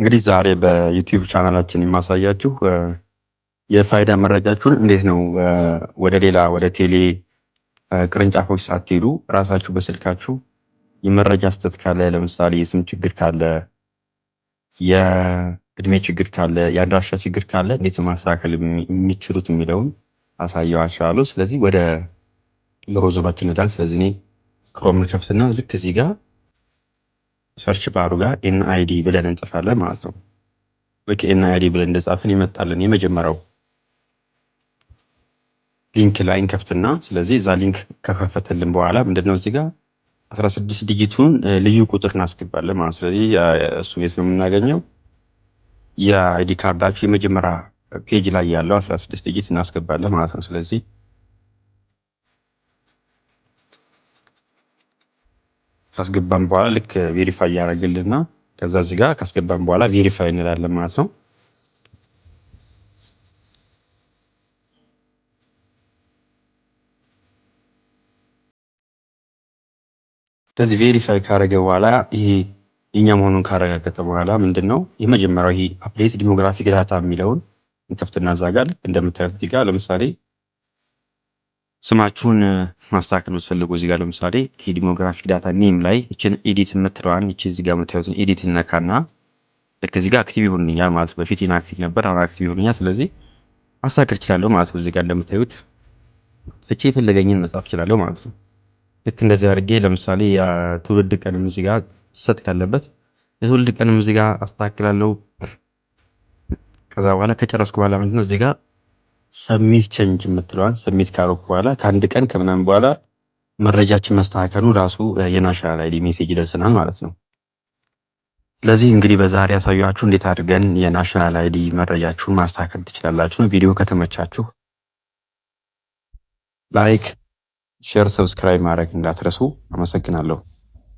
እንግዲህ ዛሬ በ YouTube ቻናላችን የማሳያችሁ የፋይዳ መረጃችሁን እንዴት ነው ወደ ሌላ ወደ ቴሌ ቅርንጫፎች ሳትሄዱ ራሳችሁ በስልካችሁ የመረጃ ስህተት ካለ፣ ለምሳሌ የስም ችግር ካለ፣ የእድሜ ችግር ካለ፣ የአድራሻ ችግር ካለ እንዴት ማስተካከል የሚችሉት የሚለውን አሳያችኋለሁ። ስለዚህ ወደ browser ኣችን እንሄዳለን። ስለዚህ እኔ Chrome ከፍትና ልክ እዚህ ጋር search bar ኡ ጋር NID ብለን እንጽፋለን ማለት ነው። ልክ NID ብለን እንደጻፍን ይመጣልን የመጀመሪያው link ላይ እንከፍትና፣ ስለዚህ እዛ link ከከፈተልን በኋላ ምንድነው እዚህ ጋር 16 digit ኡን ልዩ ቁጥር እናስገባለን ማለት ነው። ስለዚህ እሱ የት ነው የምናገኘው? የ ID card ኣችሁ የመጀመሪያ page ላይ ያለው 16 digit እናስገባለን ማለት ነው። ስለዚህ ካስገባን በኋላ ልክ verify ያደርግልና ከዛ እዚህ ጋር ካስገባን በኋላ verify እንላለን ማለት ነው። ስለዚህ verify ካደረገ በኋላ፣ ይሄ የኛ መሆኑን ካረጋገጠ በኋላ ምንድን ነው የመጀመሪያው ይሄ update demographic data የሚለውን እንከፍትና እዛ ጋር እንደምታዩት እዚህ ጋር ለምሳሌ ስማችሁን ማስተካከል ብትፈልጉ እዚህ ጋር ለምሳሌ ይሄ demographic data name ላይ ይችን edit የምትለዋን፣ ይችን እዚህ ጋር የምታዩትን edit እነካና ልክ እዚህ ጋር active ይሆንልኛል ማለት ነው። በፊት inactive ነበር፣ አሁን active ይሆንልኛል። ስለዚህ ማስተካከል እችላለሁ ማለት ነው። እዚህ ጋር እንደምታዩት እቺ የፈለገኝን መጻፍ እችላለሁ ማለት ነው። ልክ እንደዚህ አድርጌ ለምሳሌ የትውልድ ቀንም እዚህ ጋር ስህተት ካለበት የትውልድ ቀንም እዚህ ጋር አስተካክላለሁ። ከዛ በኋላ ከጨረስኩ በኋላ ምንድነው እዚህ ጋር submit change የምትለዋን submit ካረኩ በኋላ ከአንድ ቀን ከምናምን በኋላ መረጃችን መስተካከሉ ራሱ የ national ID message ይደርሰናል ማለት ነው። ስለዚህ እንግዲህ በዛሬ ያሳየኋችሁ እንዴት አድርገን የ national ID መረጃችሁን ማስተካከል ትችላላችሁ። ቪዲዮ ከተመቻችሁ like፣ share፣ subscribe ማድረግ እንዳትረሱ። አመሰግናለሁ።